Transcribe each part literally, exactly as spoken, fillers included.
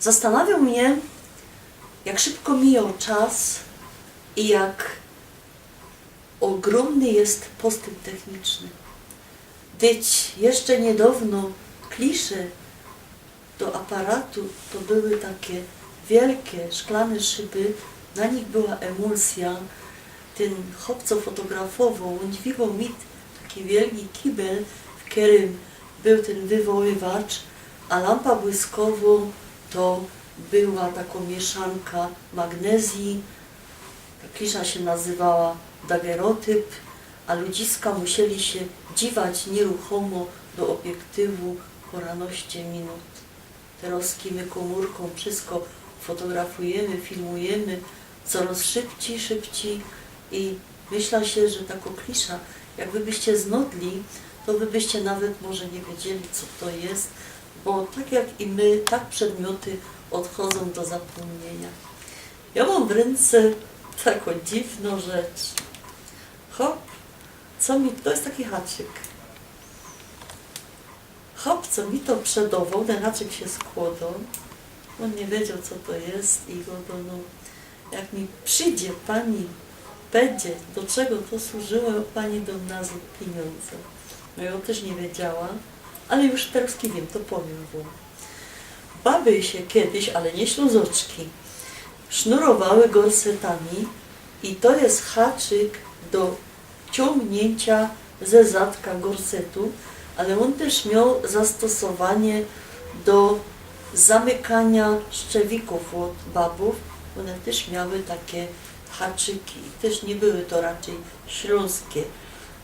Zastanawiŏ mie, jak szybko mijŏ czas i jak ôgrōmny je postymp techniczny. Dyć jeszcze niydŏwno klisze do aparatu to były take wielkie szklane szyby, na nich była emulsjŏ. Tyn chop, co fotografowoł, ôn dźwigoł mit taki wielki kibel, w kerym bōł tyn wywoływacz, a lampa błyskowŏ to była takŏ miyszanka magnezyji. Ta klisza sie nazywała dagerotyp, a ludziska musieli sie dziwać niyruchōmo do ôbiektywu pŏranŏście minut. Terŏzki my kōmōrkōm wszysko fotografujymy, filmujymy, corŏz szybcij, szybcij i myśla sie, że takŏ klisza, jakby byście znŏdli, to wy byście nawet może niy wiedzieli, co to je, bo tak jak i my, tak przedmioty ôdchodzōm do zapōmniyniŏ. Jŏ mōm w rynce takŏ dziwnŏ rzecz. Hop, co mi, to je taki haczyk. Chop, co mi to przedŏwoł, tyn haczyk sie skłodŏ. Ôn niy wiedzioł, co to je i gŏdŏ: „No, jak mi przidzie pani, pedzie, do czego to służyło, pani dŏ mnŏ nazŏd piniōndze”. No, jŏ tyż niy wiedziała, ale już terŏzki wiym, to powiym wōm. Baby sie kejś, ale niy Ślōnzoczki, sznurowały gorsetami i to je haczyk do ciōngniyncio ze zadka gorsetu, ale ôn tyż mioł zastosowanie do zamykaniŏ szczewikōw ôd babōw. Ône tyż miały take haczyki. Tyż niy były to raczyj ślōnske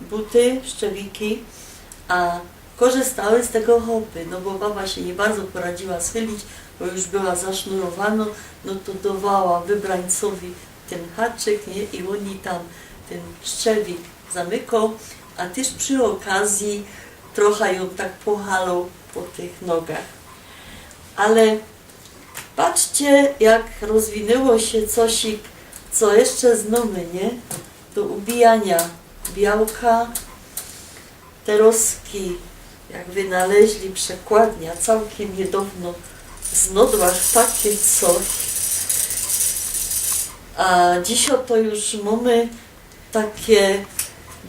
buty, szczewiki, a korzystały z tego chopy, no bo baba sie niy bardzo poradziła schylić, bo już była zasznurowano, no to dŏwała wybrańcowi tyn haczyk, niy? I ôn tam tyn szczewik zamykoł, a tyż przi ôkazji trocha jōm tak pohalŏł po tych nogach. Ale patrzcie, jak rozwinyło sie cosik, co jeszcze znōmy, niy? Do ubijaniŏ białka. Terŏzki, jak wynaleźli przekładniŏ, cołkiym niydŏwno znŏdła takie coś. A dzisiŏ to już mōmy take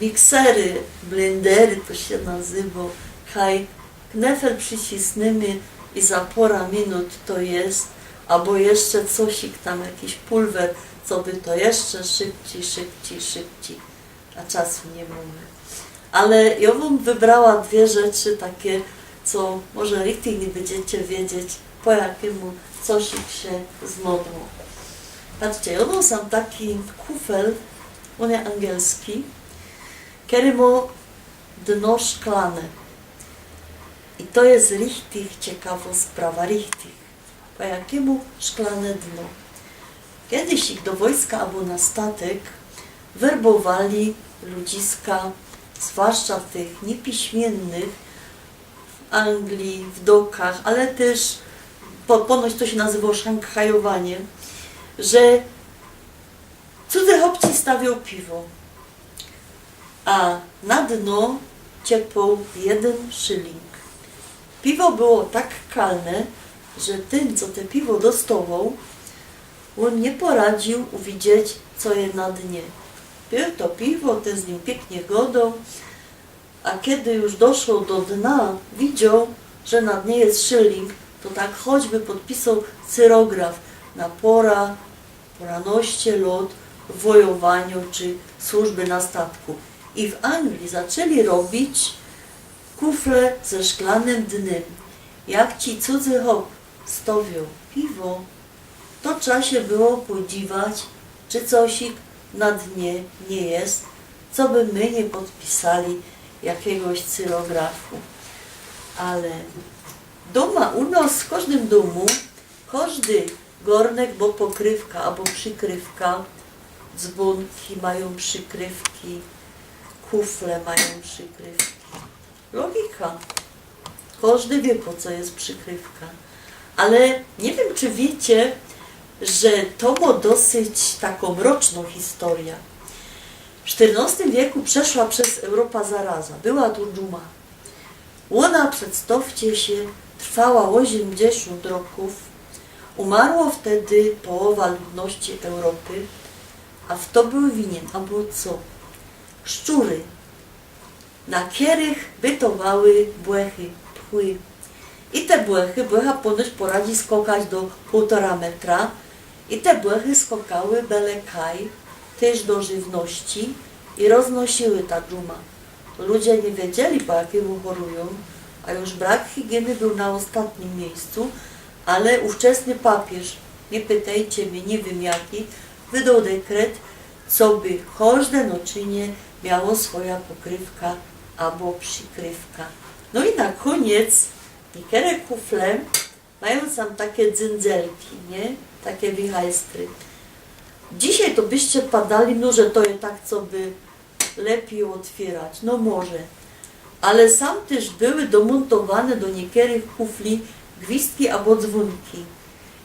miksery, blendery to sie nazywŏ. Kaj knefel przicisnymy i za pŏra minut to je, abo jeszcze cosik tam, jakiś pulwer, co by to jeszcze szybcij, szybcij, szybcij. A czasu niy mōmy. Ale jŏ wōm wybrała dwie rzeczy takie, co może richtig niy bydziecie wiedzieć, po jakymu cosik sie znŏdło. Patrzcie, jŏ mōm sam taki kufel, ôn je angielski, kery mŏ dno szklane. I to je richtig ciekawŏ sprawa, richtig. Po jakymu szklane dno? Kedyś jak do wojska abo na statek werbowali ludziska, zwłaszcza tych niypiśmiynnych, w Anglii, w dokach, ale tyż po-, ponoć to sie nazywoło szanghajowaniy, że cudzy chop ci stawioł piwo, a na dno ciepnōł jedyn szyling. Piwo było tak kalne, że tyn, co te piwo dostowoł, ôn niy poradziōł uwidzieć, co je na dnie. Piōł to piwo, tyn z nim piyknie gŏdoł, a kedy już doszoł do dna, widzioł, że na dnie je szyling, to tak choćby podpisoł cyrograf na pŏra, pŏranoście lŏt wojowaniŏ czy służby na statku. I w Anglii zaczli robić kufle ze szklanym dnym. Jak ci cudzy chop stawioł piwo, to trza sie było podziwać, czy cosik na dnie niy je, co by my niy podpisali jakiegoś cyrografu. Ale dōma u nos, w kożdym dōmu, kożdy gornek mŏ pokrywka abo przikrywka. Dzbōnki majōm przikrywki, kufle majōm przikrywki. Logika. Kożdy wiy, po co je przikrywka. Ale niy wiym, czy wiycie, że to mŏ dosyć takõ mrocznõ historyjõ. W sztyrnŏstym wieku przeszła przez Europã zaraza. Była to dżuma. Ôna, przedstŏwcie sie, trwała ôziymdziesiōnt rokōw. Umarło wtedy połowa ludności Europy, a fto bōł winien, abo co? Szczury, na kerych bytowały błechy, pchły. I te błechy, błecha ponoć poradzi skokać do pōłtora metra. I te błechy skokały bele kaj, tyż do żywności i roznosiły ta dżuma. Ludzie niy wiedzieli, po jakimu chorujōm, a już brak higieny bōł na ôstatnim miyjscu, ale uwczesny papiyż, niy pytejcie mie, niy wiym jaki, wydoł dekret, coby kożde nociynie miało swoja pokrywka abo przikrywka. No i na kōniec, niekere kufle majōm sam take dzyndzelki, niy? Take wichajstry. Dzisiej to byście padali, no, że to je tak, coby lepij ôtwierać. No może. Ale sam tyż były domōntowane do niekerych kufli gwizdki abo dzwōnki.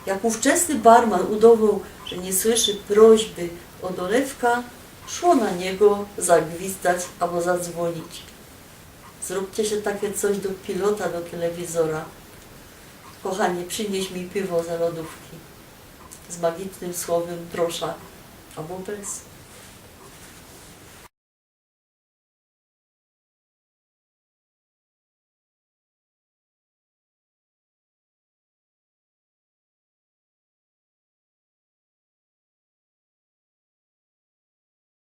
Jak uwczesny barman udowoł, że niy słyszy prośby ô dolewka, szło na niego zagwizdać abo zadzwōnić. Zrōbcie sie take coś do pilota do telewizora. Kochanie, prziniyś mi piwo ze lodōwki. Z magicznym słowym „proszã”. Abo bez.